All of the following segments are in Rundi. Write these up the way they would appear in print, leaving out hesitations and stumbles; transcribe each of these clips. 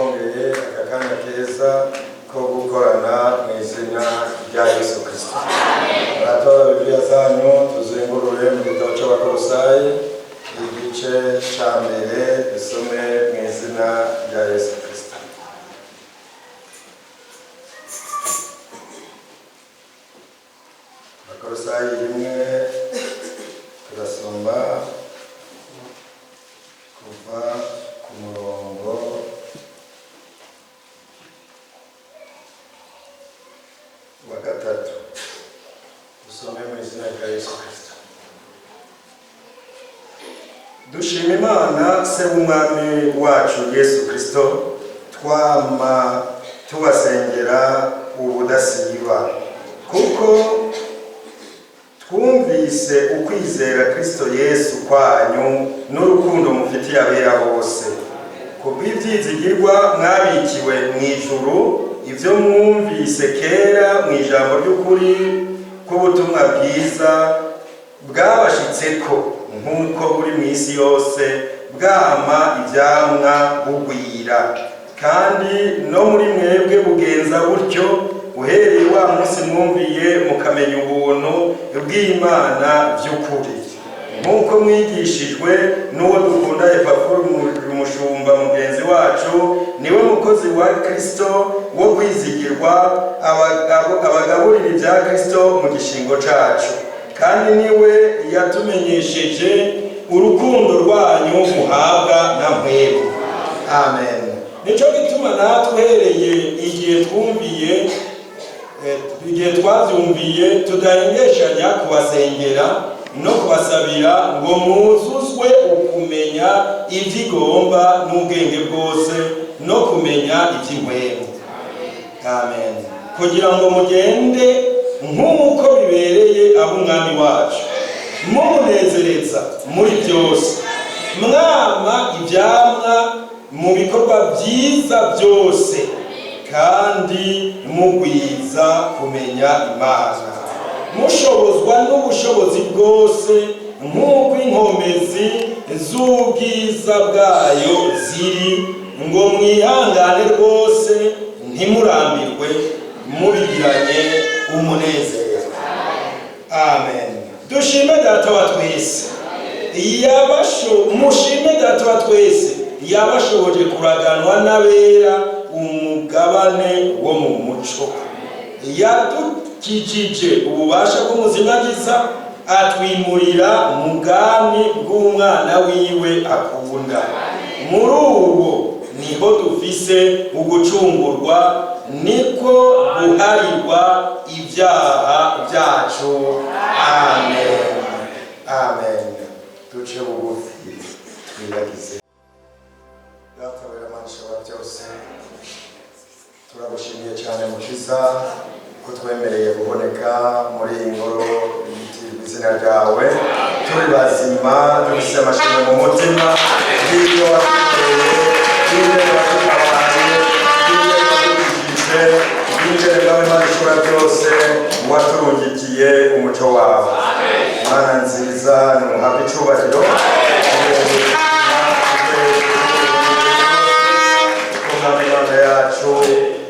Twongeye aka kanya keza ko gukorana mu izina rya Yesu Kristo. Muratora Bibiliya zanyu, tuzingurure mu gitabo cy'Abakolosayi, igice ca mbere, dusome mu izina rya Yesu Kristo. Abakolosayi 1, turasoma kuva ku murongo wa 3. Dusome mu izina rya Yesu Kristo. Dushima Imana, Se w'Umwami wacu Yesu Kristo, twama tubasengera ubudasiba, kuko twumvise ukwizera Kristo Yesu kwanyu n'urukundo mufitiye abera bose, kubw'ibyizigirwa mwabikiwe mu ijuru, ibyo mwumvise kera mu ijambo ry'ukuri k'ubutumwa bwiza bwabashitseko, nk'uko buri mu isi yose bwama ivyamwa bugwira, kandi no muri mwebwe bugenza butyo, uhereye wa munsi mwumviye mukamenya ubuntu bw'Imana by'ukuri, nk'uko mwigishijwe n'uwo dukunda Epafuro, umushumba mugenzi wacu, niwe mukozi wa Kristo wo kwizigirwa, abagaburira ibya Kristo mu gishingo cacu, kandi niwe yatumenyesheje urukundo rwanyu muhabwa na mwebwe. Amen. Nico gituma natwe, uhereye igihe twumviye, igihe twavyumviye, tudahengeshanya kubasengera no kubasabira ngo mwuzuzwe ukumenya ivy'igomba n'ubwenge bwose no kumenya ivy'impwemu. Amen. Kugira ngo mugende nk'uko bibereye ab'Umwami wacu, mumunezereza muri byose, mwama ivyamwa mu bikorwa vyiza byose, kandi mugwiza kumenya Imana, mushobozwa n'ubushobozi bwose nk'uko inkomezi z'ubwiza bwayo ziri, ngo mwihangane rwose ntimurambirwe, mubigiranye umunezero. Amen. Dushime Data wa twese, mushime Data wa twese yabashoboje kuraganwa n'abera umugabane wo mu muco, yadukijije ububasha bw'umuzimagiza, atwimurira mu bwami bw'Umwana wiwe akunda. Muri uwo niho dufise ugucungurwa, niko guharirwa ibyaha byacu. Amen. Amen. Duce bugufi twiragize. Data wera, Mana ishobora byose, turagushimiye cyane, Mukiza, ko twemereye kuboneka muri iyi ngoro yitirirwa izina ryawe, turi bazima, dufise amashimwe mu mutima y'ibyo wadukoreye, y'ibyo wadutabaye, y'ibyo wadukijije, y'ibyo nawe, Mana ishobora byose, waturungikiye umuco wawe. Mana nziza, nimuhabwe icubahiro. Umwami Imana yacu,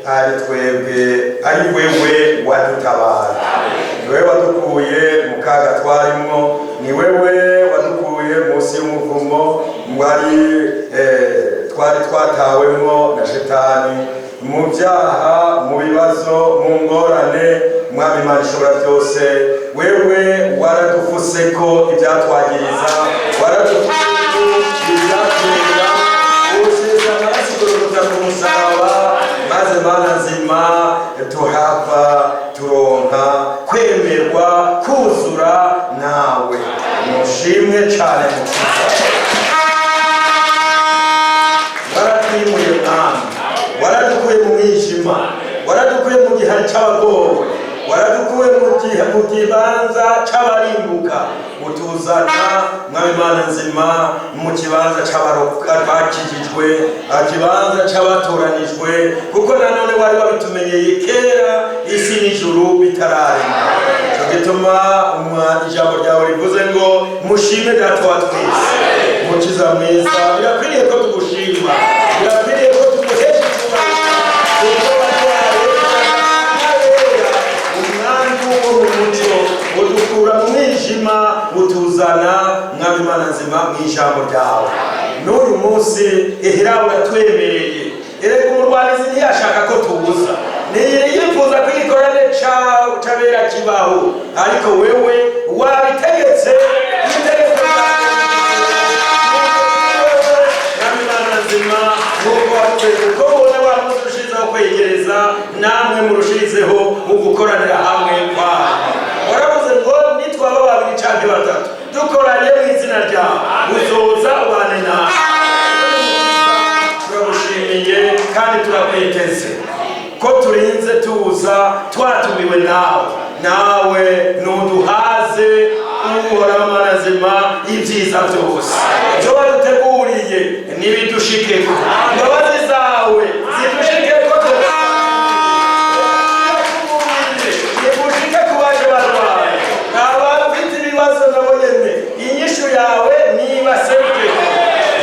ari twebwe, ari wewe wadutabara, ni wewe wadukuye mu kaga twarimwo, ni wewe wadukuye munsi y'umuvumo wari twari twatawemwo na Shetani, mu byaha, mu bibazo, mu ngorane. Mwami Imana ishobora byose, wewe waradufuse ko ibyatwagiriza, waradufuse ko ibyatwera, usize amaraso Gologota ku musaraba, maze Mana nzima tuhava turonka kwemerwa kuzura nawe. Mushimwe cyane, Mukiza. Waratwimuye, Mwami, waradukuye mu mwijima, waradukuye mu gihari c'abagowe, waradukuye mu kibanza c'abarimbuka, utuzana, Mwami Mana nzima, mu kibanza c'abakijijwe, kibanza c'abatoranijwe, kuko nanone wari wabitumenyeye kera isi n'ijuru bitararema. Cyo gituma ijambo ryawe rivuze ngo mushime Data wa twese. Mukiza mwiza, birakwiriye ko tugushima, birakwiriye ko tuguhesha. mu ijambo ryawe. N'uyu munsi ehera uratwemereye. Erega umurwanizi ntiyashaka ko tubuza, niyifuza ko igikorane c'abera kibaho, ariko wewe wabitegetse. Itegeko Mwami Mana nzima, nk'uko wavuze, uko ubona wa munsi urushizeho kwegereza, namwe murushirizeho mu gukoranira hamwe kwanyu. Waravuze ngo nitwaba babiri canke batatu dukoranye mu izina ryawe, uzoza ubane nawe. Turagushimiye kandi turakwiteze ko turinze tuza twatumiwe nawe. Nawe nuduhaze, Uhoraho Mana nzima, ibyiza byose ibyo waduteguriye nibidushikeko, imbabazi zawe zidushikeko, nibushike ku baje barwaye, abafite ibibazo nabo nyene inyishu yawe nibaserukeko.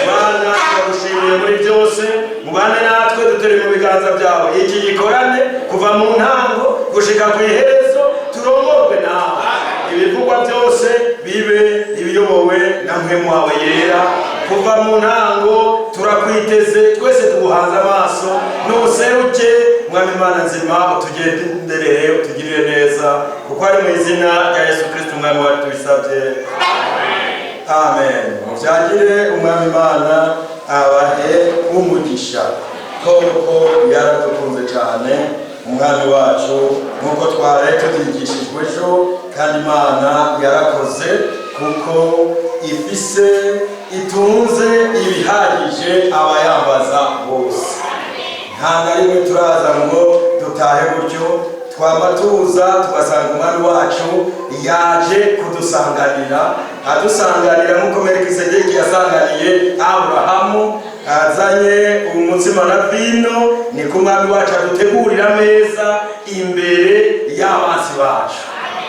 Mana, turagushimiye muri byose. Mubane natwe, dutere mu biganza byawe iki gikorane kuva mu ntango gushika ku iherezo, turongorwe nawe, ibivugwa byose bibe ibiyobowe na Mpwemu wawe Yera. Kuva mu ntango turakwiteze, twese tuguhanze amaso. Nuseruke, Mwami Imana nzima, utugenderere, utugirire neza, kuko ari mu izina rya Yesu Kristo Umwami wacu tubisabye, amen. Mubyagire, Umwami Imana abahe umugisha. Koko yaradukunze cyane Umwami wacu, nk'uko twari tubyigishijwe ejo. Kandi Imana yarakoze, kuko ifise itunze ibihagije abayambaza bose. Nta na rimwe turaza ngo dutahe gutyo. Twama tuza tugasanga Umwami wacu yaje kudusanganira, adusanganira nk'uko Melikisedeki yasanganiye Aburahamu azanye umutsima na vino. Niko Umwami wacu adutegurira ameza imbere y'abansi bacu,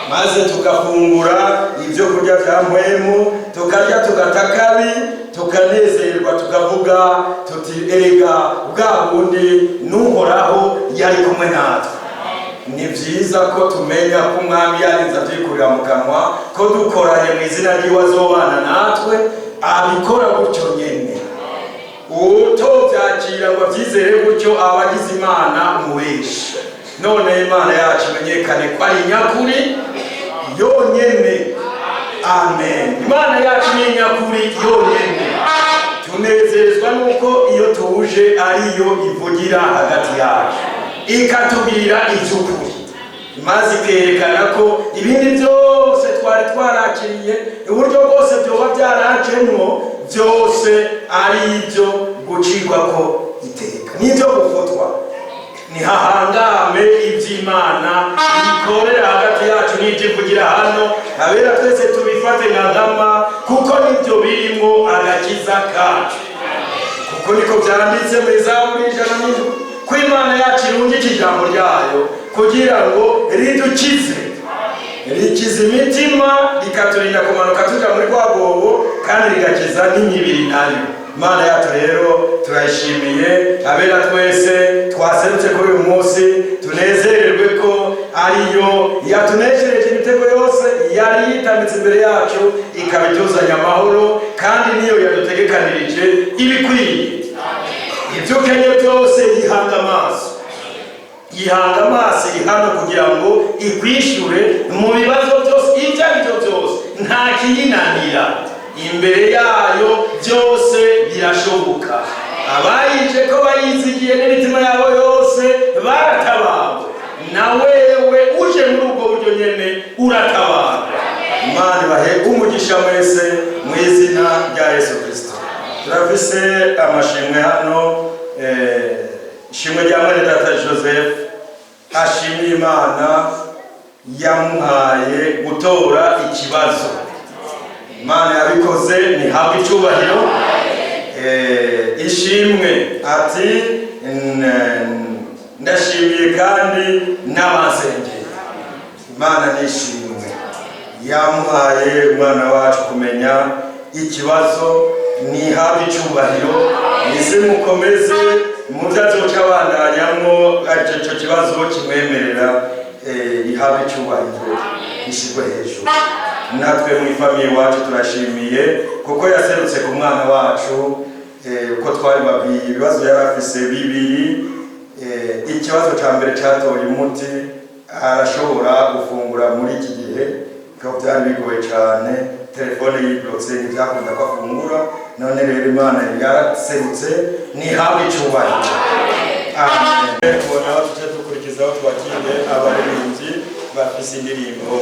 maze tugafungura ibyo kurya bya mpwemu, tukarya tugata kabi, tukanezerwa, tukavuga tuti: "Erega bwa bundi n'Uhoraho yari kumwe natwe." Ni byiza ko tumenya ko Umwami yarinze abyikurira mu kanwa, ko dukoranye mu izina ry'iwe azobana natwe. Abikora gutyo nyene. Utobyakira ngo abyizere gutyo aba agize Imana umubeshi. None Imana yacu imenyekane ko ari nyakuri yonyene. Amen. Imana yacu ni nyakuri yonyene. Tunezezwa nuko iyo tuje ariyo ivugira hagati yacu, ikatubwira iby'ukuri, maze ikerekana ko ibindi byose twari twarakiriye, uburyo bwose byoba byarajemwo, byose ari ibyo gucirwa ko iteka n'ibyo gufutwa. Nihahangame iby'Imana bikorera hagati yacu n'ibyo ivugira hano, abera twese tubifate nka nkama, kuko nibyo birimo agakiza kacu, kuko niko byanditse muri Zaburi 107, ko Imana yacu irungika ijambo ryayo kugira ngo ridukize, rikiza imitima, rikaturinda kumanuka tuja muri rwa rwobo, kandi rigakiza n'imibiri nayo. Imana yacu rero turayishimiye. Abera twese twaserutse kuri uyu munsi tunezererwe ko ariyo yatuneshereje imitego yose yari yitambitse imbere yacu, ikaba ituzanye amahoro, kandi niyo yadutegekanirije ibikwiye. Ibyo ukenye byose yihanga amaso, yihanga amaso iri hano kugira ngo ikwishyure mu bibazo byose ibyo ari byo byose. Nta kiyinanira imbere yayo, byose birashoboka. Abayije ko bayizigiye n'imitima yabo yose baratabawe. Na wewe uje muri ubwo buryo nyene uratabarwa. Imana ibahe umugisha mwese mu izina rya Yesu Kristo. Turafise amashimwe hano, ishimwe rya mwene data Joseph ashimiye Imana yamuhaye gutora ikibazo. Imana yabikoze ntihabwe icyubahiro. Ishimwe ati: "Ndashimiye kandi n'abansengeye." Imana nishimwe yamuhaye umwana wacu kumenya ikibazo, ntihabwe icyubahiro. Ese mukomeze mu byo azoca abandanyamwo, aricyo kibazo kimwemerera, ihabwe icyubahiro, ishyirwe hejuru. Natwe mu ifamiye iwacu turashimiye kuko yaserutse ku mwana wacu. Uko twari babwiye, ibibazo yari afise bibiri. Ikibazo cya mbere cyatoye umuti, arashobora gufungura muri iki gihe, kuko byari bigoye cyane, telefone yiblotse, ntibyakunda ko afungura. None rero Imana yaraserutse, ntihabwe icyubahiro. Amen. Ubona aho tuce dukurikizaho, twakire abaririmbyi bafise indirimbo.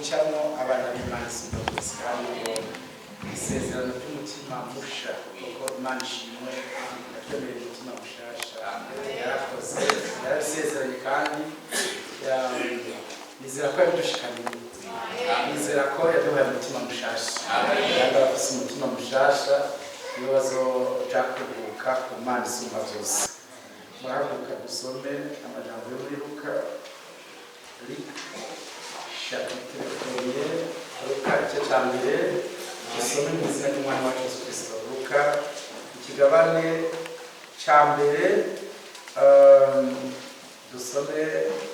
Gucamo abana b'Imana isumba byose, kandi ngo isezerano ry'umutima musha, kuko Imana ishimwe yatwemereye umutima mushasha. Yarakoze, yarabisezeranye, kandi nizera ko yabidushikaniye, nizera ko yaduhaye umutima mushasha. Kandi abafise umutima mushasha nibo bazoja kuruhuka ku Mana isumba byose. Murahaguruka dusome amajambo yo muri Luka, Luc chapitre premier, Luka igice cya mbere. Dusome mu izina ry'Umwana wacu Yesu Kristo. Luka ikigabane cya mbere, dusome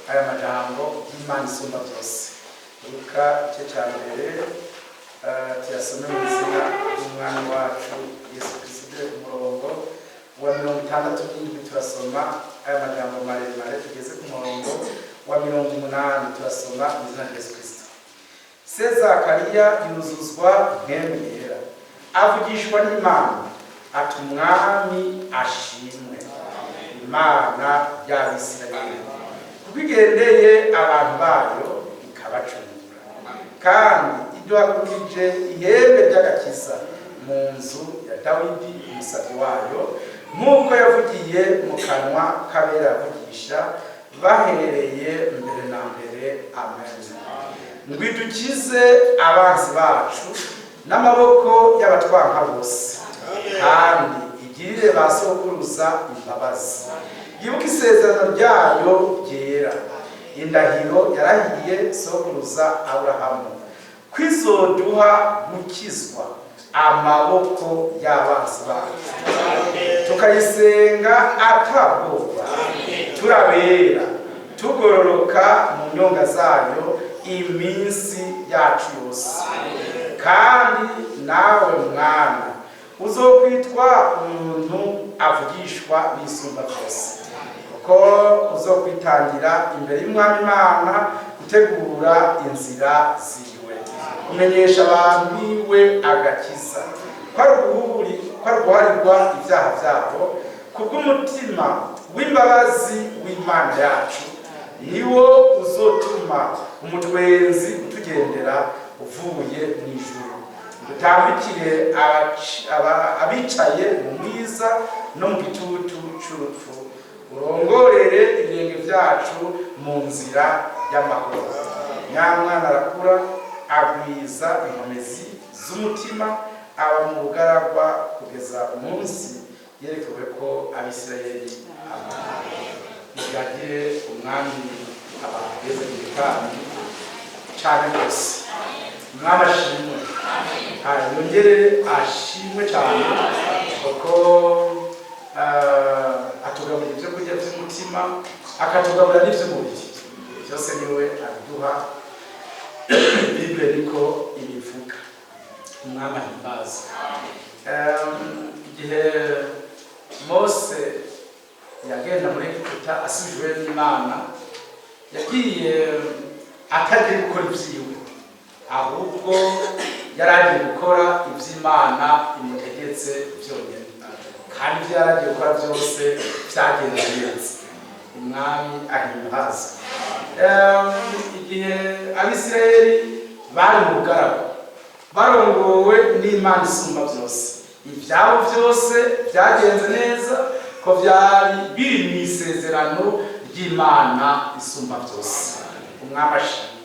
aya majambo y'Imana isumba byose. Luka igice cya mbere, tuyasome mu izina ry'Umwana wacu Yesu Kristo. Duhere ku murongo wa 67, turasoma aya majambo maremare tugeze ku murongo wa 80. Turasoma mu izina rya Yesu Kristo. Se Zakariya yuzuzwa Mpwemu Yera, avugishwa n'Imana ati: "Umwami ashimwe, Imana y'Abisirayeli, kuko igendeye abantu bayo ikabacungura, kandi iduhagurukije ihembe ry'agakiza mu nzu ya Dawidi umusabyi wayo, nk'uko yavugiye mu kanwa k'abera yavugisha bahereye mbere na mbere. Amen. Ngo idukize abanzi bacu n'amaboko y'abatwanka bose, kandi igirire ba sokuruza imbabazi, yibuke isezerano ryayo ryera, indahiro yarahiye sokuruza Aburahamu, ko izoduha gukizwa amaboko y'abanzi bacu, tukayisenga atabwoba, turabera, tugororoka mu nyonga zayo iminsi yacu yose. Kandi nawe mwana, uzokwitwa umuntu avugishwa n'Isumba byose, kuko uzokwitangira imbere y'Umwami Imana gutegura inzira ziwe, kumenyesha abantu biwe agakiza, ko ari uguharirwa ibyaha byabo, kubw'umutima w'imbabazi w'Imana yacu, niwo uzotuma umutwenzi utugendera uvuye mu ijuru, dutambikire abicaye mu mwiza no mu gitutu c'urupfu, urongorere ibirenge byacu mu nzira y'amahoro." Nyamwana arakura, agwiza inkomezi z'umutima, aba mu bugaragwa kugeza umunsi yerekewe ko Abisirayeli. Mugagire Umwami abahezagire kandi cyane rwose. Umwami ashimwe, yongere ashimwe cyane, kuko atugaburira ibyo kurya by'umutima, akatugaburira n'iby'umubiri. Byose niwe abiduha, Bible niko ibivuga. Umwami ahimbaza. Igihe Mose yagenda muri Egiputa asubijwe n'Imana, yagiye atagiye gukora ibyiwe, ahubwo yari agiye gukora iby'Imana imutegetse byonyine. Kandi ibyo yari agiye gukora byose byagenze neza. Umwami ahimbaza. Igihe Abisirayeli bari mu bugaragwa barongowe n'Imana isumba byose, ibyabo byose byagenze neza, ko byari biri mu isezerano ry'Imana isumba byose. Umwami ashimwe.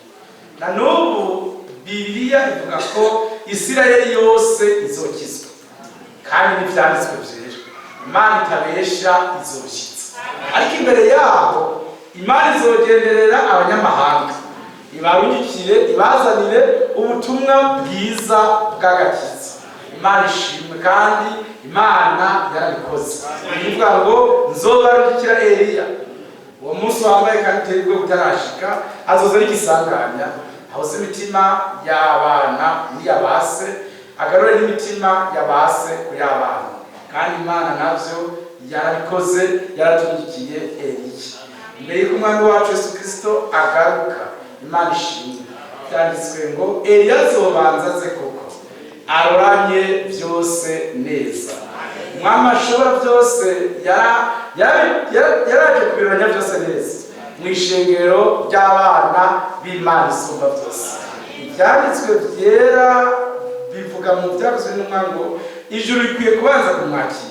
Na n'ubu Bibiliya ivuga ko Isirayeli yose izokizwa, kandi n'ibyanditswe byera, Imana itabesha izoshyitsa. Ariko imbere yaho Imana izogenderera abanyamahanga, ibarungikire, ibazanire ubutumwa bwiza bw'agakiza. Imana ishimwe, kandi Imana yarabikoze. Ivuga ngo: "Nzobarungikira Eliya." Uwo munsi wambaye kandi uteye ubwoba utarashika, azoza n'igisanganya, ahuze imitima y'abana n'iyabase, agarure n'imitima y'abase ku y'abana. Kandi Imana navyo yarabikoze, yaratungikiye Eliya mbere y'uko Umwami wacu Yesu Kristo agaruka. Imana ishimwe. Byanditswe ngo Eliya azobanza aze koko aroranye byose neza. Umwami ashobora byose yaraje kubiroranya byose neza mu ishengero ry'abana b'Imana isumba byose. Ibyanditswe byera bivuga mu Byakozwe n'Intumwa ngo ijuru rikwiye kubanza kumwakira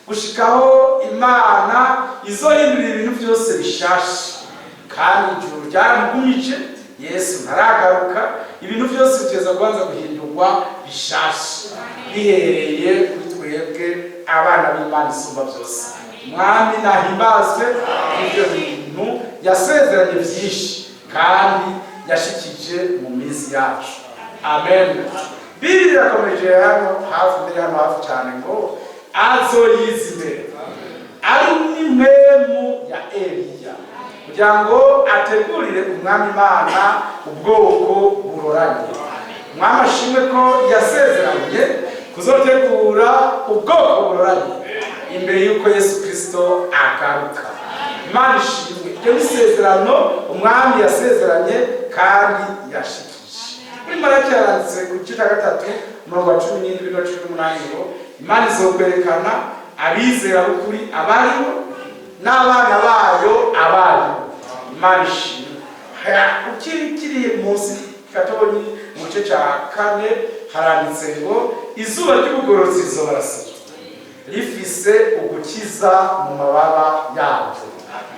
gushikaho Imana izohindurira ibintu byose bishasha. Kandi ijuru ryaramugumije, Yesu ntaragaruka. Ibintu byose biteza kubanza guhindurwa bishasha, bihereye kuri twebwe abana b'Imana isumba byose. Umwami nahimbazwe ibyo bintu yasezeranye byinshi kandi yashikije mu minsi yacu. Amen. Bibiri irakomeje hano hafi mbere, hano hafi cyane, ngo azoyiza imbere ari n'impwemu ya Eliya kugira ngo ategurire Umwami Imana ubwoko buroranye. Umwami ashimwe ko yasezeranye kuzotegura ubwoko buroranye imbere y'uko Yesu Kirisito agaruka. Imana ishimwe, iryo ni isezerano Umwami yasezeranye kandi yashikije. Muri Maraki yaranditse ku gice cya 3, umurongo wa 17 na 18, ngo Imana izokwerekana abizera b'ukuri abaribo n'abana bayo abaribo. Imana ishimwe. Ukiri kiri munsi gatonyi, mu gice cya 4, haranditse ngo izuba ry'ubugororotsi rizobarasira rifise ugukiza mu mababa yaryo,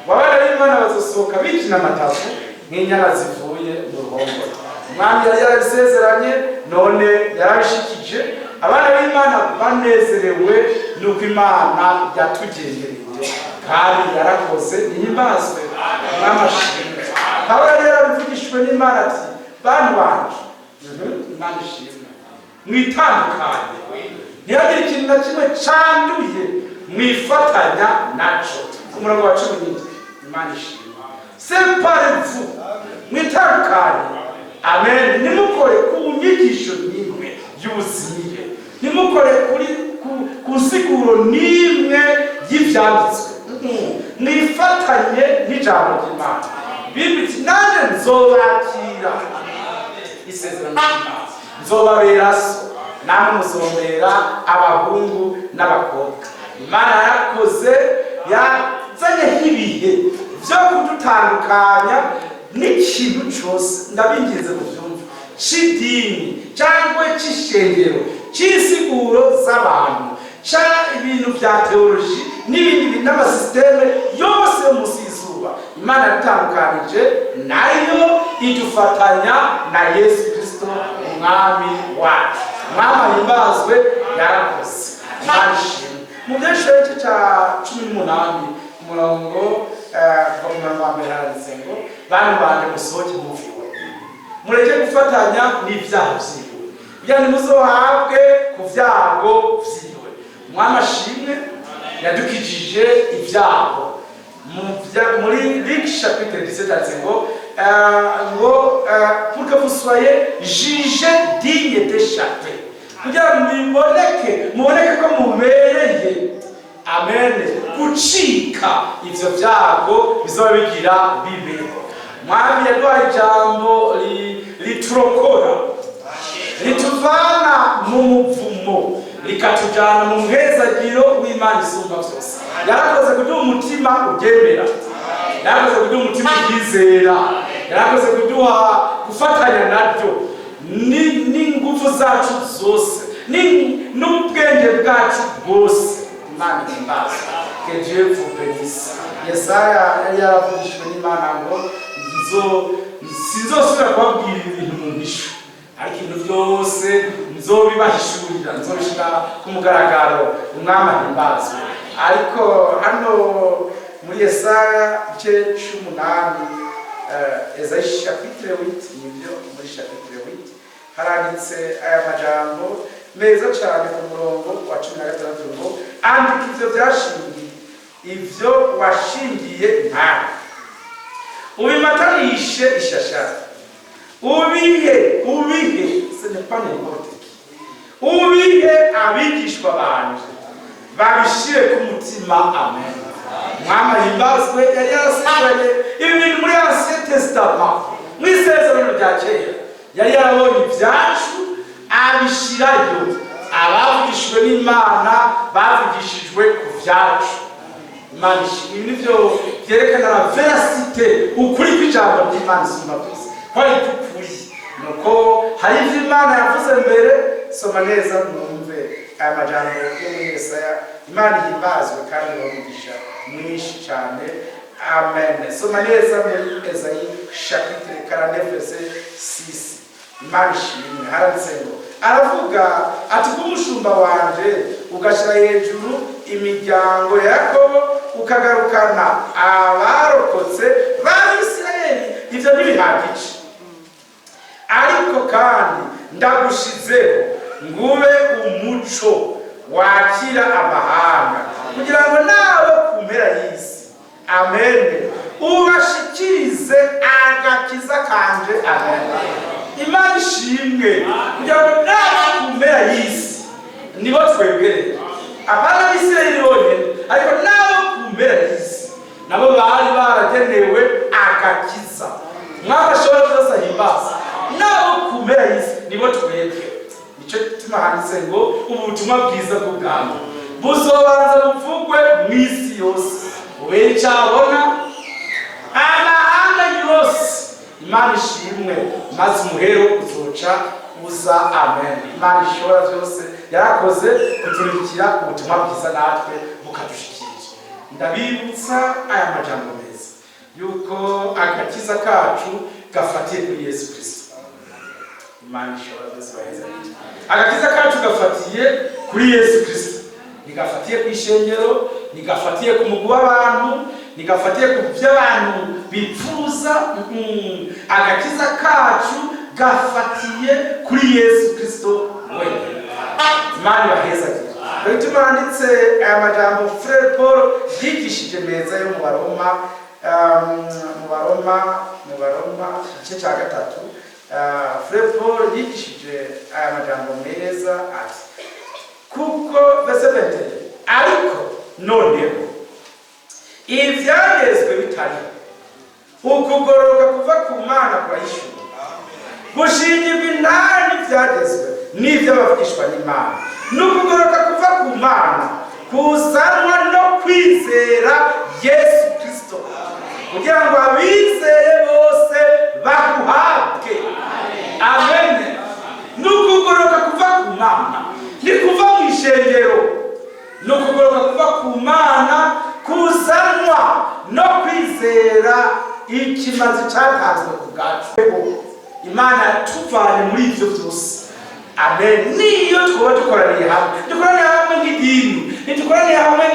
abana b'Imana bazosohoka bikina amatavu nk'inyana zivuye mu ruhongore. Umwami yari yarabisezeranye, none yarabishikije. Abana b'Imana banezerewe nuko Imana yatugendereye kandi yarakoze. Nihimbazwe, Umwami ashimwe. Pawulo yari yarabivugishijwe n'Imana ati: "Bantu banje," Imana ishimwe, "mwitandukanye, ntihagire ikintu na kimwe canduye mwifatanya naco." Ku murongo wa 17, Imana ishimwe, "Séparez-vous," mwitandukanye, amen. "Nimukore ku nyigisho n'imwe y'ubuzimire, nimukore kuri ku nsiguro n'imwe y'ivyanditswe, mwifatanye n'ijambo ry'Imana." Bibiri, "Nanjye nzobakira," isezerano ry'Imana, "nzobabera so, namwe muzombera abahungu n'abakobwa." Imana yarakoze, yazanyeho ibihe byo kudutandukanya n'ikintu cyose, ndabinginze mu byumva, c'idini cyangwa c'ishengero, c'insiguro z'abantu, ca ibintu bya théologie n'ibindi bintu n'amasystème yose yo munsi y'izuba. Imana yadutandukanije nayo, idufatanya na Yesu Kirisito Umwami wacu. Umwami ahimbazwe, yarakoze. Imana ishimwe. Mu Byeshuwe igice cya 18, umurongo kuva ku murongo wa 1, haranditse ngo: "Bantu banje, musohoke muviwe, mureke gufatanya n'ibyaha vyiwe, kugira ntimuzohabwe ku byago vyiwe." Umwami ashimwe, yadukijije ibyago. Muri Luc chapitre 17 handitse ngo "pour que vous soyez jugés dignes d'échapper," kugira ngo muboneke, muboneke ko mubereye, amen, gucika ivyo byago bizoba bigira bibeho. Mwami yaduhaye ijambo riturokora, rituvana mu muvumo, rikatujana mu muhezagiro w'Imana isumba byose. Yarakoze kuduha umutima uryemera, yarakoze kuduha umutima uryizera, yarakoze kuduha gufatanya naryo n'ingufu zacu zose, n'ubwenge bwacu bwose. Imana ihimbaza. Que Dieu vous bénisse. Yesaya yari yaravugishijwe n'Imana ngo sinzosubira kubabwira ibintu mu mpisho, ariko ibintu byose nzobibahishurira, nzobishira ku mugaragaro. Umwami ahimbazwe. Ariko hano muri Yesaya igice c'8, Esaïe chapitre 8, nibyo, muri chapitre 8 haranditse aya majambo meza cyane ku murongo wa 16 ngo: "Andika ivyo byashingiye, ivyo washingiye impande, ubimatanishe ishashara, ubihe, ubihe," ce n'est pas n'importe qui, "ubihe abigishwa banje babishire ku mutima." Amen. Mwami ahimbazwe, yari yarasezeranye ibi bintu muri Ancien Testament, mu isezerano rya kera. Yari yarabonye ibyacu abishirayo. Abavugishijwe n'Imana bavugishijwe ku byacu. Imana ishimwe. Ibi nivyo byerekana la véracité, ukuri kw'ijambo ry'Imana isumba byose, ko ari iby'ukuri. Nuko hari ivyo Imana yavuze mbere. Soma neza mwumve aya majambo yo muri Yesaya. Imana ihimbazwe kandi ibahe mwinshi cyane. Amen. Soma neza muri Esayi chapitre 49 verset 6. Imana ishimwe. Haranditse ngo, aravuga ati: "K'umushumba wanje ugashyira hejuru imiryango ya Yakobo, ukagarukana abarokotse ba Isirayeli, ibyo ntibihagije. Ariko kandi ndagushizeho ngube umuco wakira amahanga, kugira ngo nawe ku mpera y'isi, amen, ubashikirize agakiza kanje." Amen. Imana ishimwe. Kugira ngo nawe ku mpera y'isi, nibo twebwe rero, abana b'Isirayeli bonyine, ariko nabo ku mpera y'isi nabo bari baragenewe agakiza. Mwaka ashobora byose ahimbaza. Nabo ku mpera y'isi nibo twebwe. Nicyo gituma handitse ngo ubutumwa bwiza bw'ubwami buzobanza buvugwe mu isi yose, bubere icyabona amahanga yose. Imana ishimwe. Maze umuhero uzoca uza. Amen. Imana ishobora byose yarakoze kuturikira ubutumwa bwiza, natwe bukadushikira. Ndabibutsa aya majambo meza yuko agakiza kacu gafatiye kuri Yesu Kristo. Imana ishobora byose baheza. Agakiza kacu gafatiye kuri Yesu Kristo, ntigafatiye ku ishengero, ntigafatiye ku mugwi w'abantu, ntigafatiye ku byo abantu bipfuza. Agakiza kacu gafatiye kuri Yesu Kristo wenyine. Imana ibahezagire. Bituma handitse aya majambo Frère Paul yigishije meza yo mu Baroma, mu Baroma igice cya gatatu. Frère Paul yigishije aya majambo meza ati kuko, verset 21: "Ariko noneho ibyagezwe bitariho, ukugororoka kuva ku Mana kurahishura, gushingirwa intahe n'ibyagezwe n'iby'abavugishwa n'Imana." Ni ukugororoka kuva ku Mana kuzanwa no kwizera Yesu Kirisito, kugira ngo abizeye bose baguhabwe. Amen. Ni ukugororoka kuva ku Mana, ni kuva mu ishengero. Ni ukugororoka kuva ku Mana kuzanwa no kwizera ikimazi cyatanzwe ku bwacu. Imana yatuvanye muri ibyo byose. Amen. Niyo twaba dukoraniye hamwe, dukoraniye hamwe nk'idini, ntidukoraniye hamwe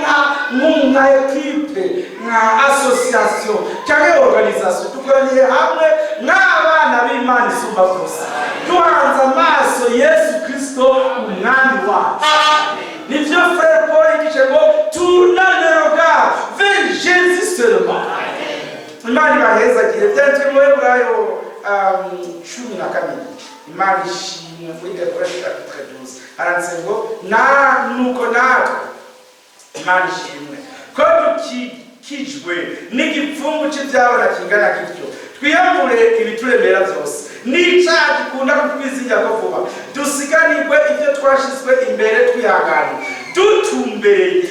nka équipe, nka association cyangwa organisation. Dukoraniye hamwe nk'abana b'Imana isumba byose, duhanze amaso Yesu Kristo umwami wacu. Nivyo Frère Paul yigishe ngo: "Tournez le regard vers Jésus seulement." Imana ibahezagire. Byanditswe mu Heburayo 12. Imana ishimwe. Muri Hébreux chapitre 12 haranditse ngo: "Na nuko natwe," Imana ishimwe, "ko dukikijwe n'igipfungu cy'ibyabona kingana gityo, twiyambure ibituremera byose n'icyaha gikunda kutwizinga ko vuba, dusiganirwe ibyo twashyizwe imbere twihanganye, dutumbereye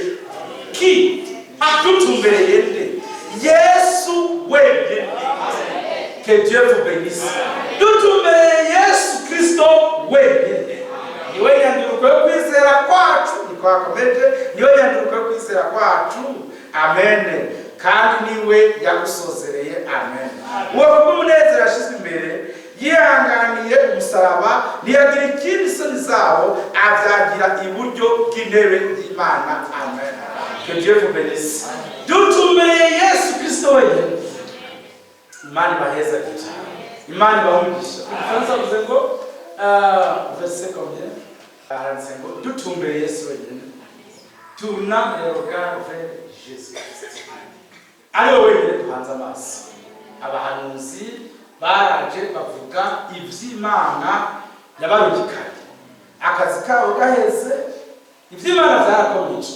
ki?" Dutumbereye nde? Yesu wenyine. Que Dieu vous bénisse. Dutumbereye Yesu Kristo wenyine. Niwe nyanduruko yo kwizera kwacu. Niko hakomeje: niwe nyanduruko yo kwizera kwacu. Amen. Kandi niwe yagusozereye. Amen. Uwo kubw'umunezero yashyizwe imbere yihanganiye umusaraba, ntiyagira ikindi isoni zawo, abyagira iburyo bw'intebe y'Imana. Amen. Que Dieu vous bénisse. Dutumbereye Yesu Kristo wenyine. Imana ibahezagire, Imana ibahe umugisha. Mu Gifaransa bavuze ngo, verset combien? Haranditse ngo dutumbereye Yesu wenyine. Tournant le regard vers Jésus Christ, ari we wenyine duhanze amaso. Abahanuzi baraje bavuga iby'Imana yabarungikanye, akazi kabo gaheze. Iby'Imana byarakomeje,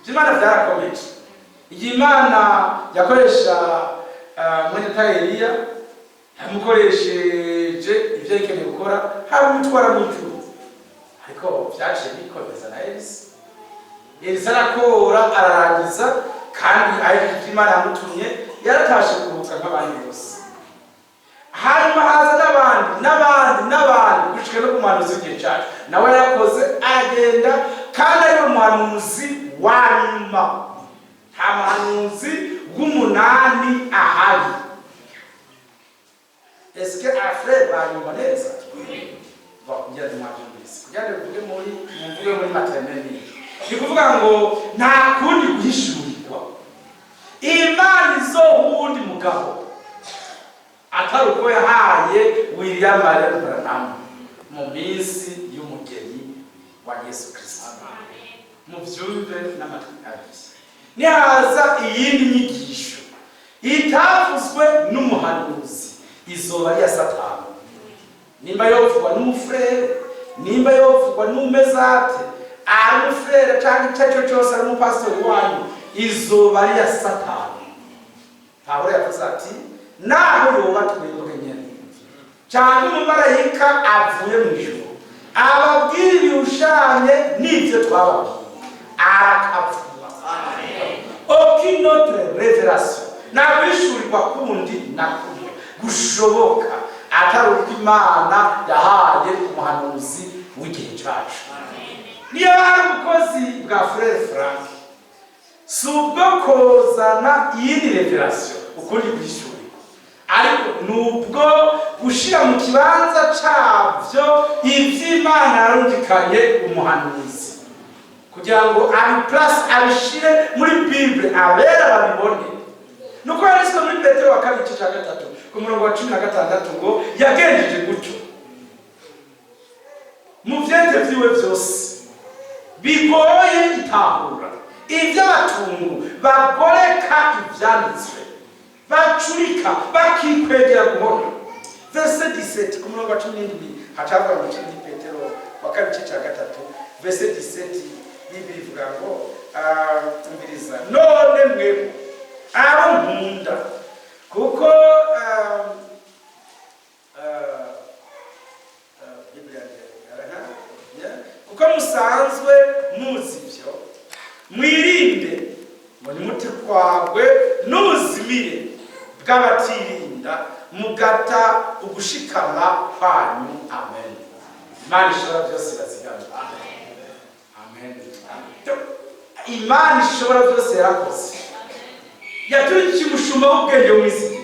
iby'Imana byarakomeje. Igihe Imana yakoresha mwene Eliya, yamukoresheje ibyo yikeneye gukora, haba umutwara mu ijuru, ariko byaciye bikomeza na Elisa. Elisa arakora ararangiza, kandi ahejeje ibyo Imana yamutumye, yaratashe kuruhuka nk'abandi bose. Hanyuma haza n'abandi, n'abandi, n'abandi, gushika no ku muhanuzi w'igihe cyacu. Nawe yarakoze, aragenda, kandi ari umuhanuzi wa nyuma. Nta muhanuzi w'umunani ahari. Eske afre banyumva neza? Bon, ngira ntimwabyumvise. Kugira ngo mvuge muri, mvuge muri maternelle, ni kuvuga ngo nta kundi guhishurirwa Imana izoha uwundi mugabo atari uko yahaye William Marion Branham mu minsi y'umugeni wa Yesu Kristo. Mubyumve n'amatwi abiri. Nihaza iyindi nyigisho itavuzwe n'umuhanuzi, izoba ari iya Satani. Nimba yovugwa n'umufurere, nimba yovugwa n'umezate, ari umufurere cyangwa icyo ari cyo cyose, ari umupasitori wanyu, izoba ari iya Satani. Pawulo yavuze ati: "Naho yoba twebwe nyene cyangwa umumarayika avuye mu ijuru ababwira ibihushanye n'ibyo twababwiye, arakapfuba." Aucune autre révélation, nta guhishurirwa kundi na kumwe gushoboka atari uko Imana yahaye umuhanuzi w'igihe cyacu. Niyo hari ubukozi bwa Frère Frank, si ubwo kozana iyindi révélation, ukundi guhishurirwa, ariko ni ubwo gushyira mu kibanza cyabyo iby'Imana yarungikanye umuhanuzi kugira ngo abiplace, abishire muri Bible, abera babibone. Nuko yanditswe muri Petero wa kabiri, igice cya 3, ku murongo wa 16, ngo yagenjeje gutyo mu vyete vyiwe vyose bigoye itahura, iby'abatungu bagoreka ivyanditswe, bacurika, bakikwegera guhona. Verset 17, ku murongo wa 17, hacavuga ngo ikindi. Petero wa kabiri, igice cya 3, verset 17, Bibiliya ivuga ngo, umviriza: "None mwebwe abo nkunda, kuko Bibiliya kuko musanzwe muzi ibyo, mwirinde ngo ntimutwagwe n'ubuzimire bw'abatirinda, mugata ugushikama kwanyu." Amen. Imana ishobora byose bazigama. Amen. Imana ishobora byose yarakoze, yaturikiye umushumba w'ubwenge mu isi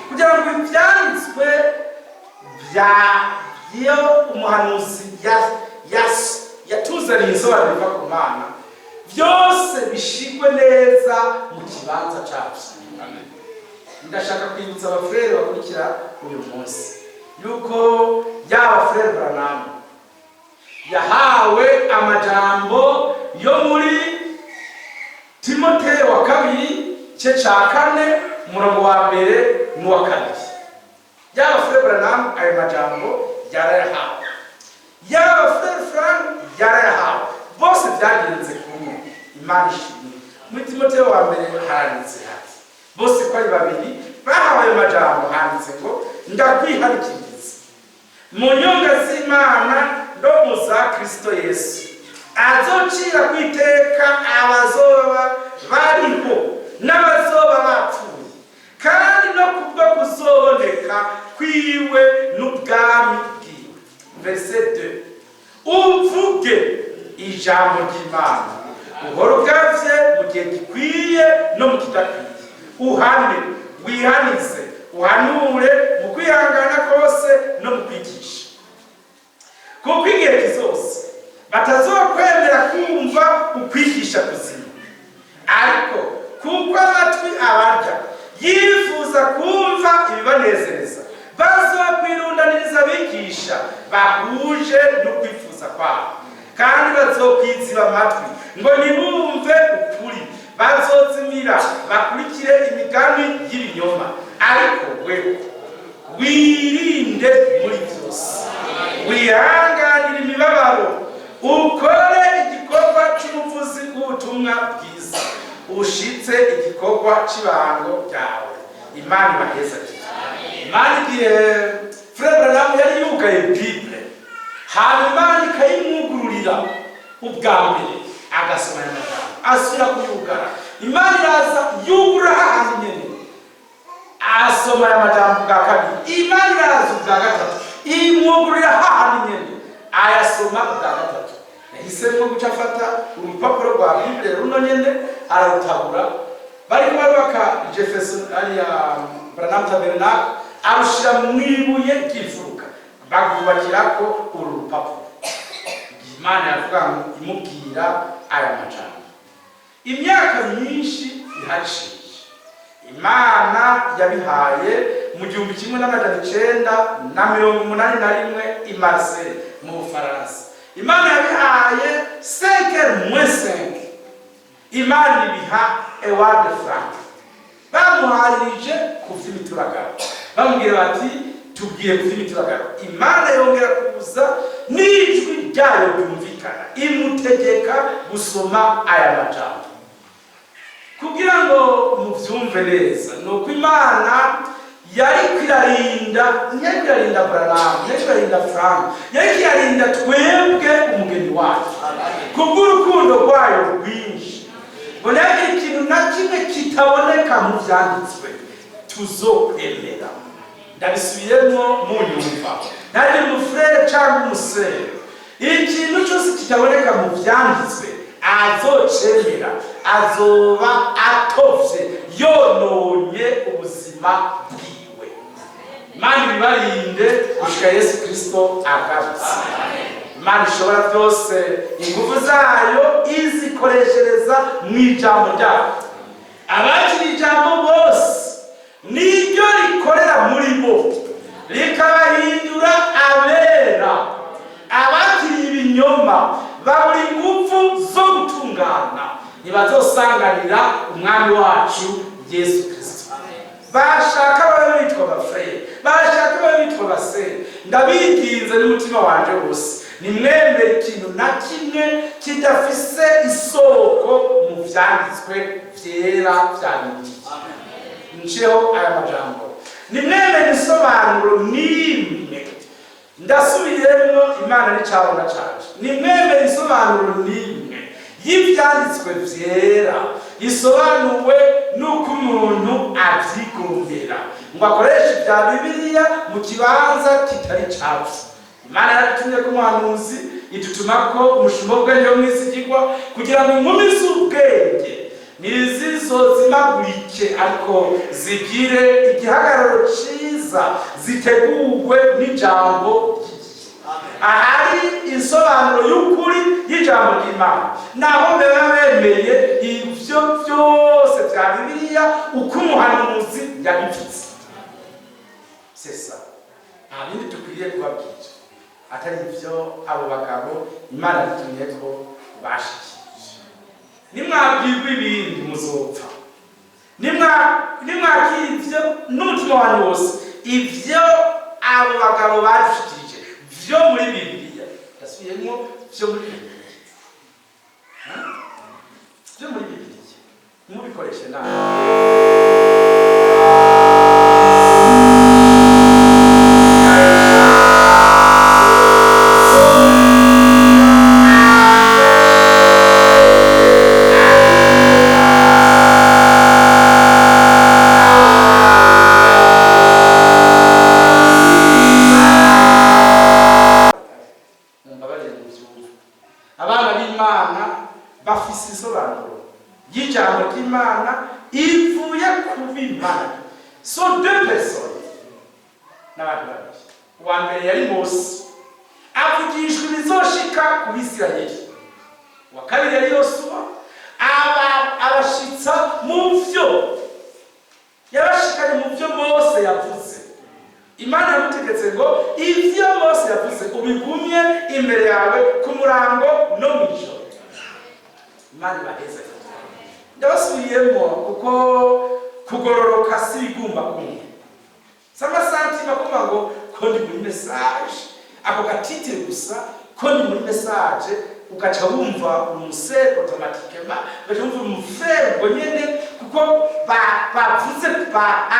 kugira ngo ibyanditswe bya iyo umuhanuzi yatuzaniye insobanuro iva ku Mana byose bishigwe neza mu kibanza cyabyo. Ndashaka kwibutsa abafurere bakurikira uyu munsi yuko yaba Frère Branham yahawe amajambo yo muri Timoteyo wa kabiri, cye cya 4, umurongo wa 1 n'uwa 2. Yaba Frère Branham ayo majambo yarayahawe, yaba Frère Frank yarayahawe, bose byagenze kumwe. Imana ishimwe. Muri Timoteyo wa mbere haranditse hati, bose ko ari babiri bahawe ayo majambo, handitse ngo: "Ndakwiharikiriza mu nyonga z'Imana no mu za Kristo Yesu, azocira kwiteka abazoba bariho n'abazoba bapfuye, kandi no kubwo kuzoboneka kwiwe n'ubwami bwiwe." Verset 2: "Uvuge ijambo ry'Imana, uhora ugavye mu gihe gikwiye no mu kidakwiye, uhane, wihanize, uhanure mu kwihangana kose no mu kwigisha. Kuko igihe kizoza batazokwemera kumva ukwigisha kuzima, ariko kuko amatwi abarya yifuza kumva ibibanezereza, bazokwirundaniriza abigisha bahuje no kwifuza kwabo, kandi bazokwiziba amatwi ngo ntibumve ukuri, bazozimira bakurikire imigani y'ibinyoma. Ariko wewe wirinde muri byose, wihanganire imibabaro, ukore igikorwa cy'umuvuzi w'ubutumwa bwiza, ushitse igikorwa cy'ibango ryawe." Imana ibaheza. Imana, igihe Frère Branham yari yugaye Bible, hanyuma Imana ikayimwugururira ubwa mbere, agasoma aya majambo, asubira kuyugara, Imana iraza yugura hahandi nyene, asoma. Asoma aya majambo bwa kabiri. Imana iraza ubwa gatatu, imwugururira hahandi nyene, ayasoma ubwa gatatu. Yahisemo guca afata urupapuro rwa Bible runo nyene, ararutabura. Bariko barubaka Jefferson ariya Branham Tabernacle, arushira mu ibuye ry'imfuruka, bagubakirako uru rupapuro. Imana yavuga ngo imubwira aya majambo. Imyaka myinshi ihaciye, Imana yabihaye mu 1981 i Marseille mu Bufaransa. Imana yabihaye 5 moins 5. Imana ibiha Ewald Frank. Bamuharirije ku vy'imituragaro, bamubwira bati: "Tubwiye ku vy'imituragaro." Imana yongera kuza n'ijwi ryayo ryumvikana, imutegeka gusoma aya majambo. Kugira ngo muvyumve neza, ni uko Imana yariko irarinda, ntiyariko irarinda Branham, ntiyariko irarinda Frank, yariko irarinda twebwe umugeni wacu, kubw'urukundo rwayo rwinshi, ngo ntihagire ikintu na kimwe kitaboneka mu vyanditswe tuzokwemera. Ndabisubiyemo munyumva: ntihagire umufurere cyangwa umusere, ikintu cyose kitaboneka mu vyanditswe azocemera, azoba atovye, yononye ubuzima bwiwe. Imana ibibarinde gushika Yesu Kristo agarutse. Imana ishobora byose, ingufu zayo izikoreshereza mu ijambo ryayo. Abakira ijambo bose, niryo rikorera muri bo, rikabahindura abera. Abakiriye ibinyoma babura ingufu zo gutungana, ntibazosanganira Umwami wacu Yesu Kristo. Bashaka babe bitwa abafurere, bashaka babe bitwa abasere, ndabinginze n'umutima wanje wose, nimwemere ikintu na kimwe kidafise isoko mu vyanditswe vyera vya Bibiliya. Nceho aya majambo: nimwemere isobanuro n'imwe. Ndasubiyemwo, Imana n'icabona canje, nimwemere isobanuro n'imwe y'ivyanditswe vyera isobanuwe n'uko umuntu avyigombera, ngo akoreshe ibya Bibiliya mu kibanza kitari cavyo. Imana yaratumye ko umuhanuzi, idutuma ko umushumo w'ubwenge wo mwizigirwa, kugira ngo inkumi z'ubwenge ntizizozimagurike, ariko zigire igihagararo ciza, zitegurwe n'ijambo ry'igihe. Ahari insobanuro y'ukuri y'ijambo ry'Imana, naho baba bemeye ivyo vyose vya Bibiliya uko umuhanuzi yabivuze. C'est ça, nta bindi dukwiriye kubabwira atari ivyo abo bagabo Imana yatumye ko bashikirije. Nimwabwirwa ibindi, muzopfa. Nimwakira ivyo n'umutima wanyu wose, ivyo abo bagabo badushikirije vyo muri Bibiliya, ndasubiyemwo, vyo muri Bibiliya, vyo muri Bibiliya, ntimubikoreshe nabi. Mumbabarire muvyumve. Abana b'Imana bafise isobanuro y'ijambo ry'Imana ivuye ku b'Imana. Sont deux personnes, n'abantu babiri. Uwa mbere yari Mose, avugishwa ibizoshika ku Bisirayeli. Uwa kabiri yari Yosuwa, aba abashitsa mu vyo yabashikanye mu vyo Mose yavuze. Imana yamutegetse ngo: "Ivyo Mose yavuze ubigumye imbere yawe ku murango no mu ijoro." Imana ibaheze. Ndabasubiyemo, kuko kugororoka si ibigumba kumwe, si amasantima kumva ngo ko ndi muri Message, ako gatitire gusa ko ndi muri Message, ugaca wumva umusere automatiquement, ugaca wumva umufere ubwo nyene, kuko bavuze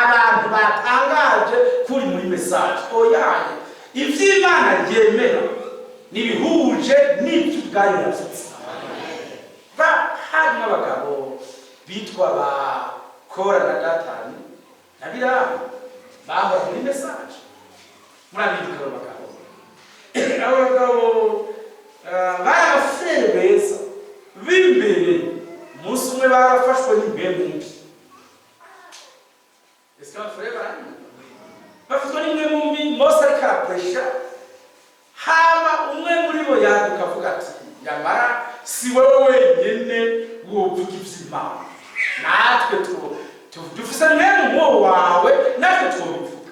abantu batangaje kuri muri Message. Oyaye, ivy'Imana yemera nibihuje n'ibyo ubwayo yavuze. Harimo abagabo bitwa ba Kora na Datani na Biramu. Bahora muri Message, murabibuka abo bagabo. Abo bagabo bari abafurere beza b'imbere. Umunsi umwe barafashwe n'impwemu mbi. Ese abafurere baranyumva? Bafatwa n'impwemu mbi. Mose ariko arapresha, hama umwe muri bo yaduka avuga ati: "Yamara si wowe wenyine wovuga iby'Imana, natwe dufise mwene nk'uwo wawe, natwe twobivuga."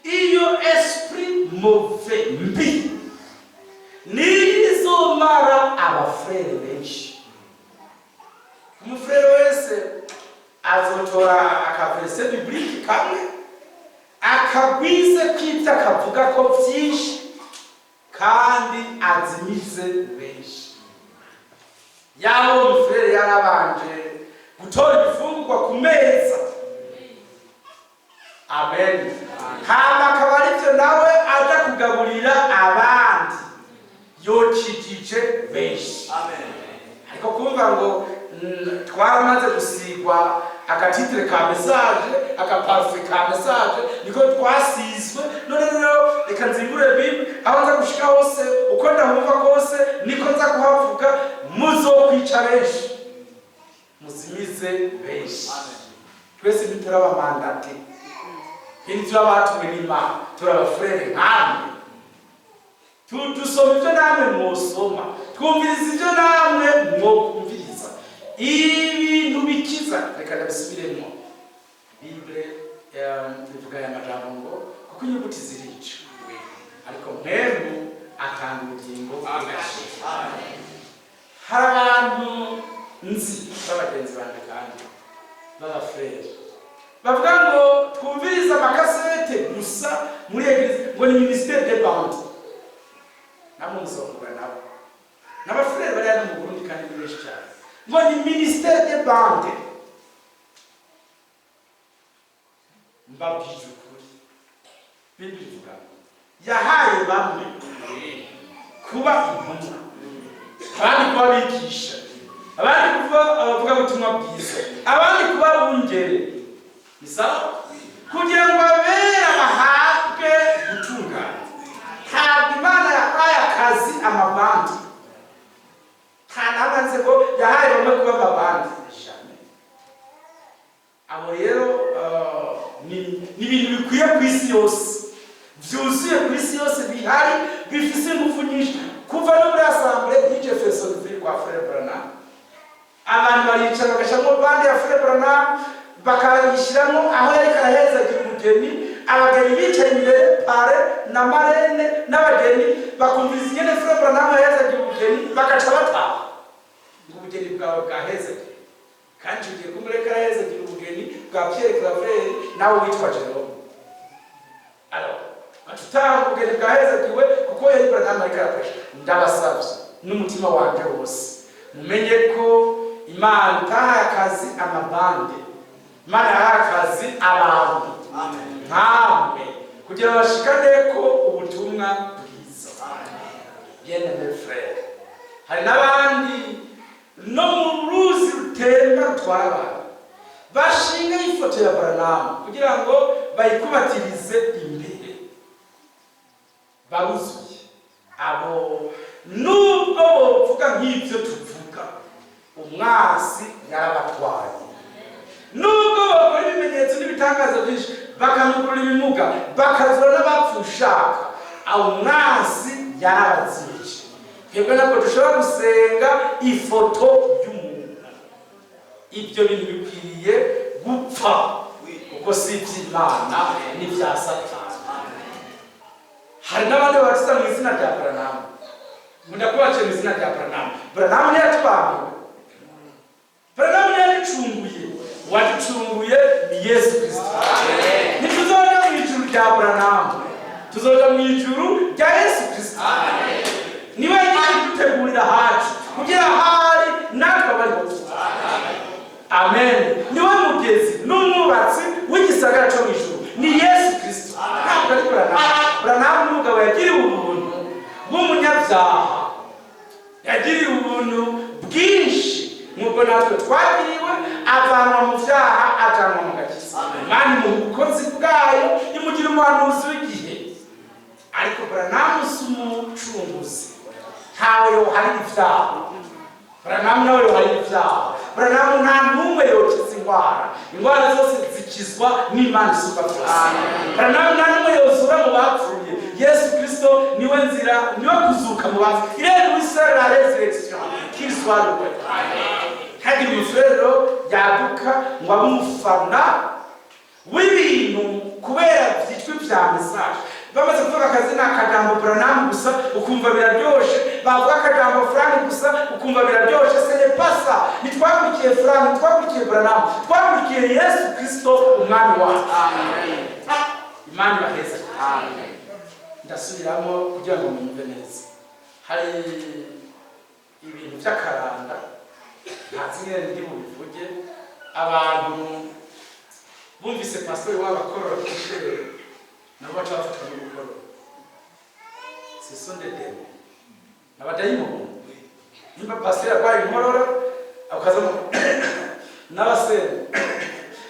Iyo esprit mauvais mbi niyo izomara abafurere benshi. Umufurere wese azotora akaverset biblique kamwe, akagwize kw'ibyo akavuga ko byinshi, kandi azimize benshi. Yaba uwo mufurere yarabanje gutora ibifungurwa ku meza, amen, hama akaba aribyo nawe aja kugaburira abandi, yokijije benshi. Ariko kumva ngo twaramaze gusigwa akatitre ka Message, akaparufe ka Message, niko twasizwe, none rero reka nzingure Bible, aho nza gushika hose, uko ndahumva kose niko nza kuhavuga, muzokwica benshi, muzimize benshi. Twese ntituraba mandatés, hindi turabatumwe n'Imana, turabafurere nkamwe. Dusoma ibyo namwe mwosoma, twumviriza ibyo namwe mwokumviriza, ibintu bikiza. Reka ndabisubiremo. Bible ivuga aya majambo ngo: "Kuko inyuguti zirica, ariko Mpwemu atanga ubugingo budashira." Hari abantu nzi b'abagenzi banje kandi b'abafurere bavuga ngo twumvirize amakasete gusa muri église, ngo ni ministère de bande. Namwe muzokura nabo n'abafurere bari hano mu Burundi, kandi ni benshi cyane, ngo ni ministère de bande. Mbabwije ukuri, Bible ivuga ngo yahaye bamwe kuba intumwa, abandi kuba abigisha, abandi kuba abavugabutumwa bwiza, abandi kuba abungere. Ni sawa, kugira ngo abera bahabwe gutungana. Ntabwo Imana yahaye akazi amabandi. Nta nabanze ngo yahaye bamwe kuba amabandi. Jamais. Abo rero ni ibintu bikwiye ku isi yose, byuzuye ku isi yose, bihari, bifise ingufu nyinshi. Kuva no muri assemblée y'Jeffersonville kwa Frère Branham, abantu baricara bagashyiramo bande ya Frère Branham, bakayishyiramo aho yariko arahezagira umugeni. Abageni bicaye imbere, parrain na marraine n'abageni, bakumviriza ingene Frère Branham yahezagira umugeni, bagaca bataha ngo ubugeni bwawe bwahezagiwe. Kandi icyo gihe kumureka arahezagira ubugeni bwa Pierre Claver nawe witwa Jerome. Alors utaha ubugeni bwahezagiwe kuko yari Branham ariko arafasha. Ndabasabye n'umutima wanje wose, mumenye ko Imana itahaye akazi amabande. Imana yahaye akazi abantu nkamwe kugira ngo bashikane ko ubutumwa bwiza. Bien-aimé frère, hari n'abandi no mu ruzi rutemba rutwara abantu bashinga ifoto ya Branham kugira ngo bayikubatirize imbere, baruzuye. Abo nubwo bovuga nk'ibyo tuvuga, umwasi yarabatwaye. Nubwo bakora ibimenyetso n'ibitangaza byinshi, bakamugurura ibimuga, bakazura n'abapfushaka, awo umwasi yarabazibije. Twebwe ntabwo dushobora gusenga ifoto y'umuntu. Ibyo bintu bikwiriye gupfa, kuko si iby'Imana, n'ibya Satani. Hari n'abandi babatiza mu izina rya Branham. Nkunda kubaciye mu izina rya Branham. Branham ntiyatubambiwe, Branham ntiyaducunguye. Uwaducunguye ni Yesu Kirisito. Ntituzoja mu ijuru rya Branham, tuzoja mu ijuru rya Yesu Kirisito. Niwe yagiye kudutegurira hacu kugira ahari natwe abariho. Amen. Niwe mugezi n'umwubatsi w'igisagara cyo mu ijuru, ni Yesu Kirisito, ntabwo ari Branham. Branham ni umugabo yagiriwe ubuntu bw'umunyabyaha, yagiriwe ubuntu bwinshi nk'ubwo natwe twagiriwe, avanwa mu byaha, ajanwa mu gakiza. Imana imuha ubukozi bwayo. Umuhanuzi w'igihe, ariko Branham si umucunguzi. Ntawe yoharira ibyaha Branham, nawe yoharira ibyaha Branham. Nta n'umwe yokiza indwara. Indwara zose zikizwa n'Imana isumba byose. Branham nta n'umwe yozura mu bapfuye. Yesu Kristo niwe nzira, niwe kuzuka mu bapfuye. Il est lui seul la résurrection, qu'il soit loué. Ntagire umufurero yaduka ngo abe umufana w'ibintu kubera byitwa ibya message. Bamaze kuvuga akazina, akajambo Branham gusa, ukumva biraryoshe. Bavuga akajambo Frank gusa, ukumva biraryoshe. Ce n'est pas ça. Ntitwakurikiye Frank, ntitwakurikiye Branham, twakurikiye Yesu Kristo Umwami wacu. Imana ibaheza. Ndasubiramo kugira ngo mwumve neza. Hari ibintu by'akaranda, ntazi ingene ndi bubivuge. Abantu bumvise pastori wabo akorora ku ishuri, nabo baca bafatwa no gukorora. Ce sont des démons, n'abadayimoni. Nimba pastori arwaye inkorora, akazamo n'abasene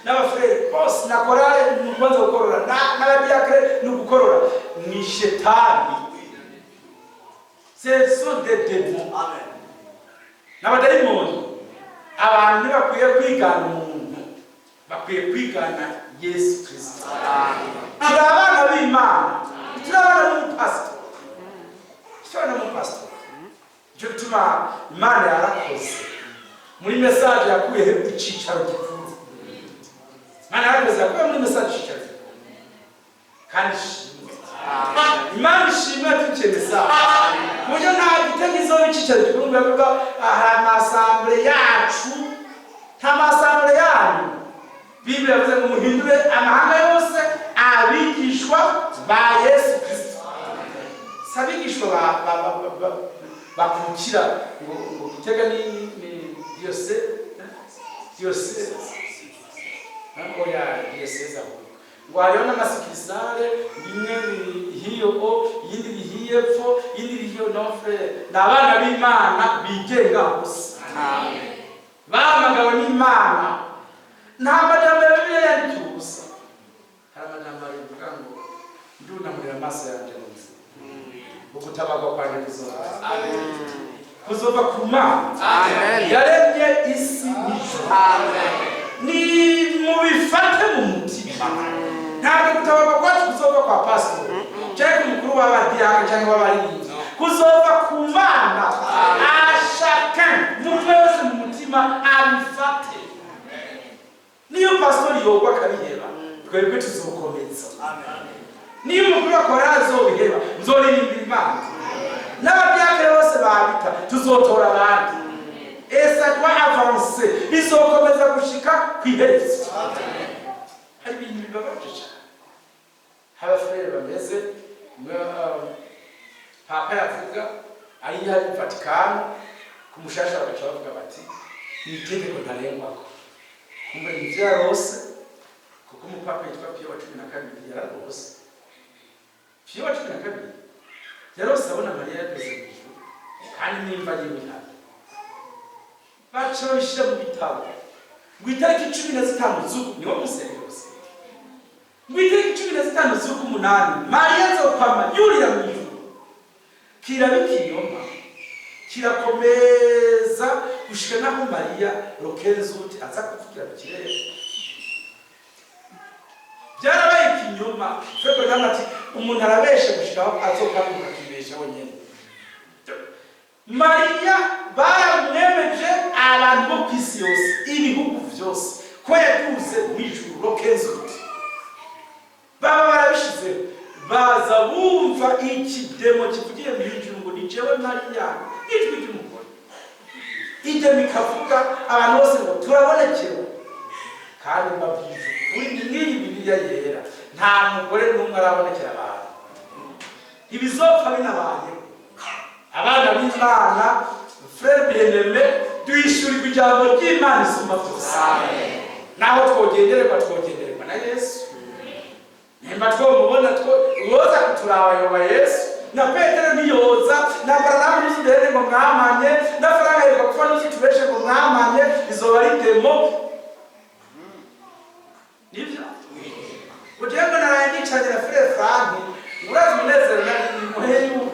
n'abafurere bose na korale, ni ukubanza gukorora, n'abadiakre ni ugukorora, ni shetani. Ce sont des démons, n'abadayimoni. Abantu ntibakwiye kwigana umuntu, bakwiye kwigana Yesu Kirisito. Turi abana b'Imana, turi abana b'umupasitori, turi abana b'umupasitori. Nicyo gituma Imana yarakoze muri message, yakuyeho icyicaro gikuru. Imana yarakoze, yakuye muri message icyicaro gikuru. Kandi ishimwe, Imana ishimwe yatukiye message ku buryo nta gitego izoba icyicaro gikuru ngo bivuga hari ama assemblées yacu. Nta ma assemblées yanyu. Bibiri yavuze ngo muhindure amahanga yose abigishwa ba Yesu Kirisito. Si abigishwa bakukira ngo Gitega ni diocèse, oya, diocèse ahubwo. Ngo hariho n'ama succursales, imwe hiyo o, iyindi iri hiyepfo, iyindi iri hiyo. Non frère, ni abana b'Imana bigenga gusa, bahamagawe n'Imana. Nta majambo ya Bibiliya yandikiwe ubusa. Hari amajambo abivuga ngo ndunamurira amaso yanjye mu nzu, ugutabarwa kwanjye kuzova ku Mana yaremye isi n'ijuru. Ni mubifate mu mutima, ntabwo gutabarwa kwacu kuzova kwa pasitori cyangwa ku mukuru w'abadiyakoni cyangwa w'abaririmbyi, kuzova ku Mana. À chacun, umuntu wese mu mutima abifate. Niyo pasitori yogwa akabiheba, twebwe tuzokomeza. Niyo umukuru wa korali azobiheba, nzoririmbira Imana. N'abadiyakoni bose babita, tuzotora abandi. Et ça doit avancer, bizokomeza gushika ku iherezo. Hari ibintu bibabaje cyane, abafurere bameze papa yavuga ari hari Vatikano ku mushasha, bagaca bavuga bati ni itegeko ntarengwako. Kumbe nivyo yarose, kuko umupapa yitwa Piyo wa 12 yararose. Piyo wa 12 yarose abona Mariya yageze mu ijuru kandi nimba yiwe ihari. Baca babishyira mu bitabo ngo itariki 15 z'uku niwo musenge yose, ngo itariki 15 z'uku 8 Mariya azokwama yurira mu ijuru. Kiraba ikinyoma, kirakomeza gushika naho Mariya rokenzuti aza kuvugira mu kirere. Byarabaye ikinyoma. Febwe kandi ati umuntu arabeshe gushikaho azokamuka akibesha wenyene. Mariya baramwemeje abantu bo ku isi yose, ibihugu byose, ko yaduze mu ijuru rokenzuti. Baba barabishizeho, baza bumva ikidemo kivugiye mu ijuru ngo ni jewe Mariya, ijwi ry'umugore. Idemo ikavuga, abantu bose ngo turabonekewe. Kandi mbabwije ukuri, n'iyi Bibiliya yera, nta mugore n'umwe arabonekera abantu. Ibizopfa binabayeho. Abana b'Imana, frère bien-aimé, duhishurirwa ijambo ry'Imana isumba byose. Naho twogendererwa, twogendererwa na Yesu. Nimba twomubona, woza kuturaba yoba Yesu. Na Petero ntiyoza, na Baranamu ntuzudere ngo mwamanye, na Faranga yerwa kufa ntuzitubeshe ngo mwamanye. Izoba ari démon. Nibyo. Ngo jewe ngo naraye nicaranye na Frère Frank, urazi umunezero nari muhe yuko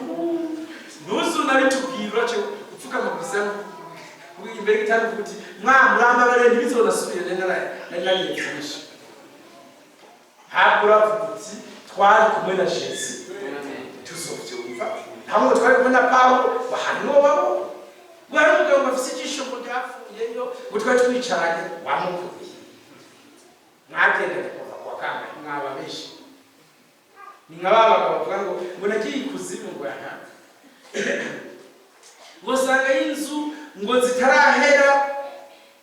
ntuzu nabitubwira, urace upfukama gusa imbere y'igitanda uvuga uti: "Mwa murambabarire, ntibizonasubire, nari nari nariye byinshi." Ntabwo uravuga uti: "Twari kumwe na Jésus," tuzovyumva. Ntabwo twari kumwe na Pawulo, bahari niwo wabo ngo hari umugabo ngo afise ijisho ngo ryapfuyeyo, ngo twari twicaranye, wamukubiye mwagendanye kuva kuwa kangahe? Mwaba benshi ni nka ba bagabo bavuga ngo nagiye ikuzimu, ngo aha ngo sanga y'inzu ngo zitarahera,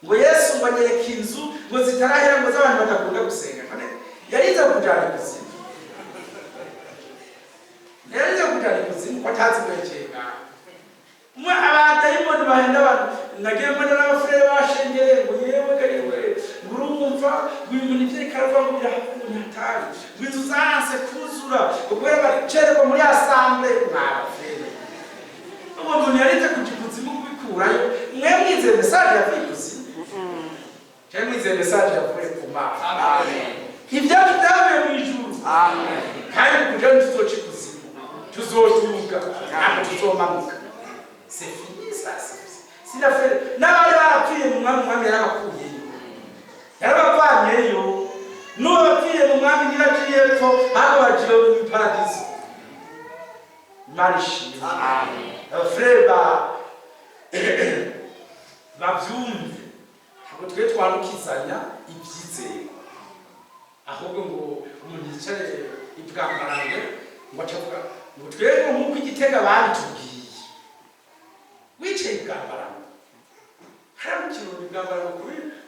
ngo Yesu ngo anyereka inzu ngo zitarahera, ngo z'abantu badakunda gusenga. None yarize kujana ikuzimu, yarize kujana ikuzimu ko atazi kwekera mwe abadayimoni bahenda abantu. Nagiye mbona n'abafurere bashengereye ngo: "Yewe ga yewe," ngo urumva ngo uyu muntu ivyo ariko aravuga ngo birahakuntu hatari, ngo inzu zanse kuzura ngo kubera bacererwa muri assemblée. Mwabafurere, uwo muntu yarize kuja ikuzimu kubikurayo? Mwe mwizeye message yavuye ikuzimu cyangwa mwizeye message yavuye ku Mana? Ibyacu byavuye mu ijuru, kandi kuja ntituzoca ikuzimu, tuzotuga, ntabwo tuzomanuka. C'est fini ça. Sinafere n'abari barapfiriye mu Mwami, Umwami yarabakuyeyo, yarabavanyeyo. N'uwo bapfiriye mu Mwami ntibaciye epfo, ahubwo baciye mu paradiso. Imana ishimwe. Abafurere ba bavyumve, ntabwo twe twandukizanya ibyizerwa, ahubwo ngo umuntu yicare ibwambarangwe ngo acavuga ngo twebwe nk'uko Igitega babitubwiye. Wicaye ibwambarangwe hariya mu Kirundo, ibwambarangwe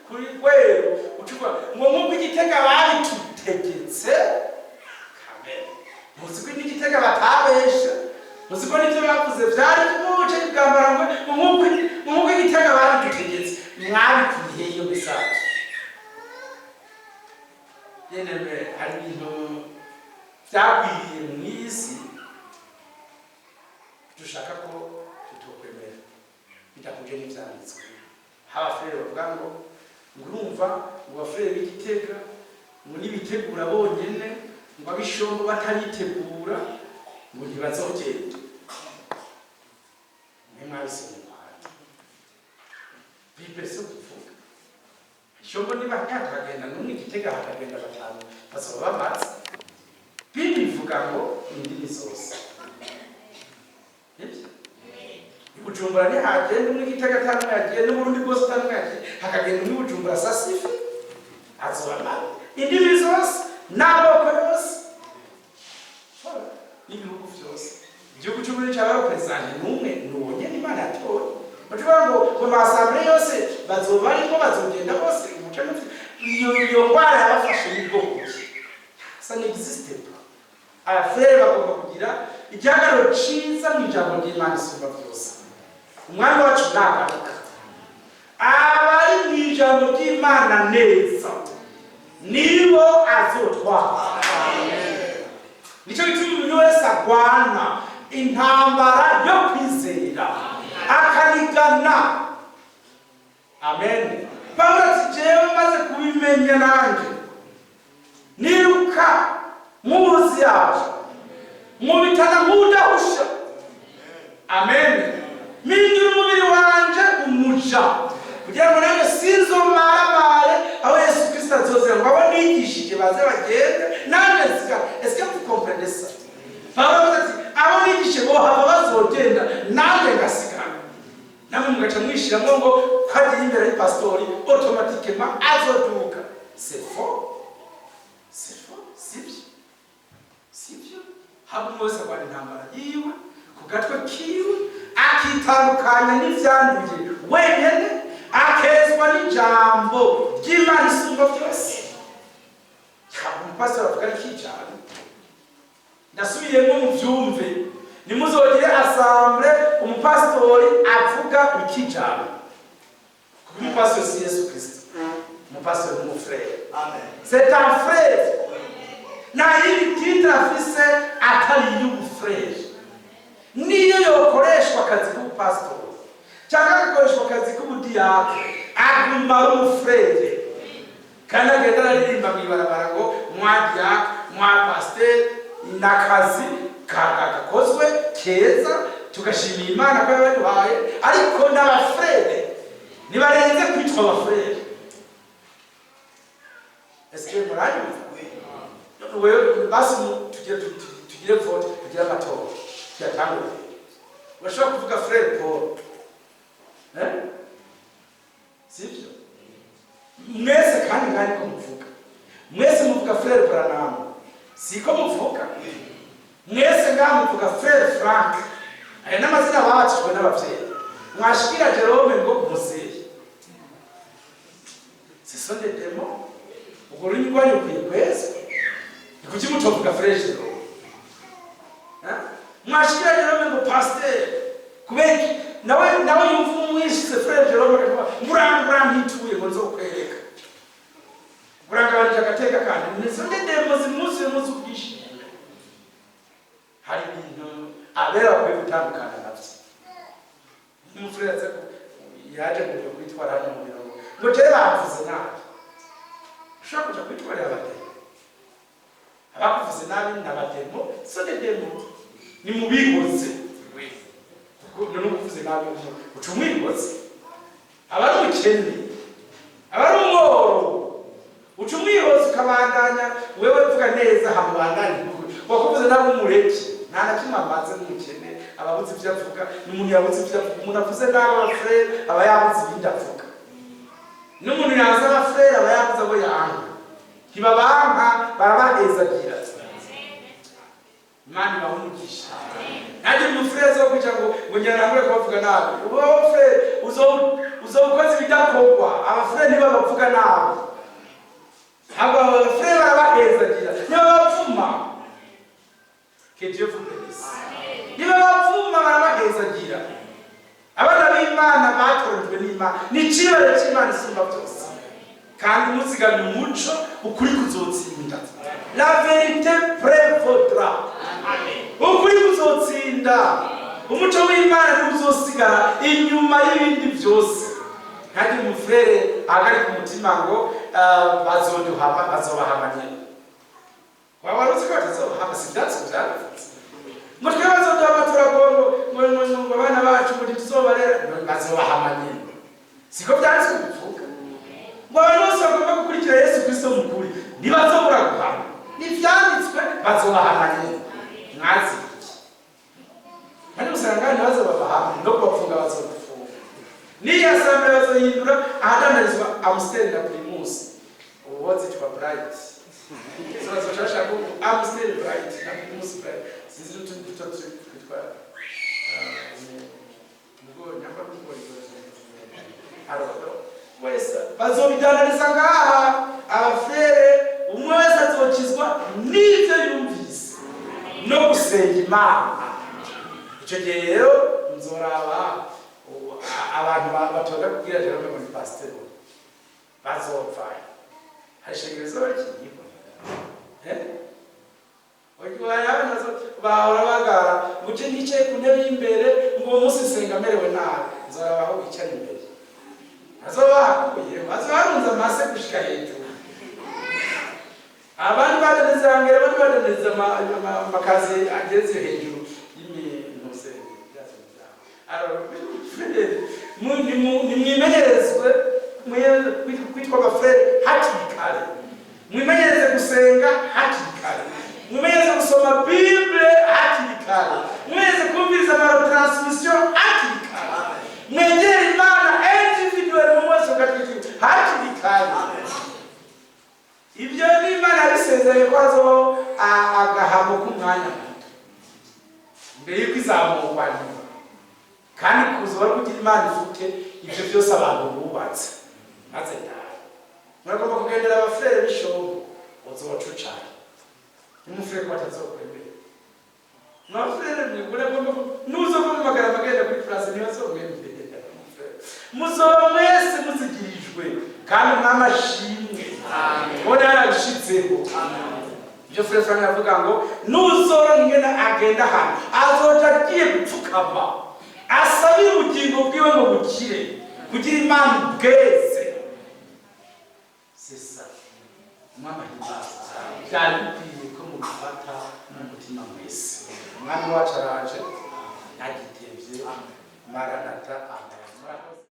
kuri Rweru, ucuvuga ngo nk'uko Igitega babitutegetse. Kamere muzi ko n'Igitega batabesha, muzi ko n'ibyo bavuze byari wicaye ibwambarangwe ngo nk'uko Igitega babitutegetse. Mwabikuye iyo message? Yeneme, hari ibintu byagwiriye mu isi dushaka ko tutokwemera bidahuje n'ivyanditswe. Haba frere bavuga ngo urumva ngo abafurere b'Igitega ngo nibitegura bonyene, ngo ab'Ishombo bataritegura ngo ntibazogenda. Mwe mwabisomye kwande? Bible si kuvuga Ishombo niba hakagenda n'umwe, Igitega hakagenda batanu, bazoba bamaze. Bible ivuga ngo indimi zose. Nibyo, Bujumbura ntihagenda umwe, Igitega atanumwe yagiye, n'Uburundi bwose atanumwe yagiye, hakagenda umwe Bujumbura, ça suffit, azoba amaze. Indimi zose n'amoko yose n'ibihugu byose. Igihugu cy'Uburundi cyaba perezida n'umwe, ni uwo nyene Imana yatoye. Bacuvuga ngo ma assemblée yose bazoba ariko bazogenda bose. Umuco iyo ndwara yabafashe n'ubwoko ki? Ça n'existe pas. Abafurere bagomba kugira igihagararo ciza mu ijambo ry'Imana isumba byose. Umwami wacu nagaruka, abari mu ijambo ry'Imana neza nibo azotwara. Nicyo gituma umuntu wese agwana intambara yo kwizera akanigana. Amen. Pawulo ati: "Jewe maze kubimenya nanjye niruka nk'ubuzi yaje nkubitana nk'udahusha." Amen. Mpindura umubiri wanje umuja kugira ngo nanjye sinzomaramare aho Yesu Kristo azozera, ngo abo nigishije baze bagende, nanjye nsigare. Est-ce que vous comprenez ça? Pawulo avuze ati: "Abo nigishije bohava bazogenda, nanjye ngasigara." Namwe mugaca mwishiramwo ngo ko agiye imbere y'ipasitori, automatiquement azoduka. C'est faux, c'est faux, sibyo, sibyo. Haba umwe wese arwana intambara yiwe ku gatwe kiwe, akitandukanya n'ivyanduye wenyene, akezwa n'ijambo ry'Imana isumba byose. Ntabwo umupasitori avuga ari kijana. Ndasubiyemo, muvyumve: nimuzogire assemblée umupasitori avuga ikijana, kuko umupasitori si Yesu Kristo. Umupasitori ni umufrere, c'est un frère, nta yindi titre afise atari iy'ubufrere. Niyo yokoreshwa akazi k'ubupasitori cyangwa agakoreshwa akazi k'ubudiyakre, aguma ari umufrere, kandi agenda araririmba mu ibarabara ngo: "Moi diacre, Mwa pasteur, n'akazi gakozwe keza, tugashimira Imana ko yabaduhaye, ariko n'aba frères ntibarenze kwitwa aba frères. Est-ce que muranyumva? Wewe basi tugire vote, tugire amatora, tuyatangure. Urashobora kuvuga frère Paul, eh? Sibyo mwese? Kandi nkari ko muvuga mwese, muvuga frère Branham, siko muvuga mwese? Ngaha muvuga frère Frank, aya n'amazina babatijwe n'abavyeyi. Mwashikira Jerome ngo muzehe, ce sont des démons. Ubwo rurimi rwanyu rukwiye kweza. Ni kuki mutovuga frère Jerome? Eh? Mwashikira Jerome ngo pasteur, kubera iki? Nawe yumva umwishize frère Jerome akavuga nguranga urantituye ngo nzokwereka, urangabanije agateka. Kandi nizo ndedemo zimuzuye muzi ubwishime. Hari ibintu abera bakwiye gutandukana navyo. Nk'umufurere aze yaje mu biro kwitwara hano mu biro ngo jewe bamvuze nabi. Ushobora kuja kwitwarira aba démons. Abakuvuze nabi ni aba démons, so des démons, ni mubihoze. Kuko none ukuvuze nabi uca umwihoze, aba ari umukene, aba ari umworo, uca umwihoze ukabandanya wewe vuga neza, hamubandanye. Wakuvuze nabi umureke, nta na kimwe amaze n'umukene, aba abuze ibyo avuga. Ni umuntu yabuze ibyo avuga. Umuntu avuze nabi aba frères aba yabuze ibindi avuga, n'umuntu yaza aba frères aba yabuze abo yanka. Ntibabanka, barabahezagira. Imana ibaha umugisha. Nanjye umufurere zo kwica ngo ngira kubavuga nabi. Wowe frère uzokoze ibidakorwa. Aba frères ntibabavuga nabi, ntabwo aba frères barabahezagira, ntibabavuma. Que Dieu vous bénisse. Ntibabavuma, barabahezagira. Abana b'Imana batoranijwe n'Imana ni icibare cy'Imana isumba byose. Kandi muzigamye umuco, ukuri kuzotsinda. La vérité prévaudra, ukuri kuzotsinda. Umuco w'Imana niwo uzosigara inyuma y'ibindi byose. Ntagire umufurere ahagarika umutima ngo bazoduhama, bazobahama nyene. Waba wari uzi ko batazobahama? Si ivyatsi vyabivutse ngo twe bazoduhama, turagongo ngo abana bacu ngo ntituzobarera, bazobahama nyene. Siko vyanditswe bivuga ngo abantu bose bagomba gukurikira Yesu Kristo mu kuri ntibazobura guhama? Ntivyanditswe? Bazobahama nyene. Mwazi iki? Kandi usanga ntibazobabahama, no kubafunga bazogufunga. N'iyi assemblée bazohindura ahadandarizwa Amstel na Primus, ubu zitwa Bright. So bazoshaka Amstel Bright na Primus Bright, sinzi n'utundi duto twitwa mugo nyamba arodo. Wese bazobidandariza ngaha. Aba frères, umwe wese azokizwa n'ivyo yumvise no gusenga Imana. Icyo gihe rero nzoraba abantu batonda kubwira Jerome ngo ni pasiteri bazopfa. Hari ishengero rizoba rikiriho? Bahora bagara ngo uje nicaye ku ntebe y'imbere, ngo uwo munsi nsenga merewe nabi. Nzoraba aho wicara imbere, bazoba bahakuye, bazoba barunze amase gushika hejuru. Abandi badaniza ngera, abandi badaniza amakazi ageze hejuru y'imintuse. Alors, nimwimenyerezwe kwitwa aba frères hakiri kare, mwimenyereze gusenga hakiri kare, mwimenyereze gusoma Bible hakiri kare, mwimenyereze kumviriza ama retransmissions hakiri kare, mwegere Imana individuel mu wese ugatwikira hakiri kare. Ibyo n'Imana yabisezeranye ko hazobaho agahamo k'umwanya muto mbere y'uko izamurwa nyuma, kandi kuza bari kugira Imana ifute ibyo byose abantu bubatse. Maze nawe muragomba kugendera aba frères b'ishobo, uzoca ucaye n'umufurere ko batazokwemera. Mwa frères mwe, muragomba nuzova mu magara magenda kuri place ntibazomwemerera. Muzoba mwese muzigirijwe, kandi mwamashimwe mbona yarabishitseho. Ibyo frère Frank avuga ngo nuzora ingene agenda ahantu, azoja agiye gupfukama asabire ubugingo bwiwe ngo bukire, kugira Imana ubweze. C'est ça. Umwami ahimbaza. Byari bikwiye ko. Umwami wacu araje ntagitevye. Maranata, amen. Murakoze.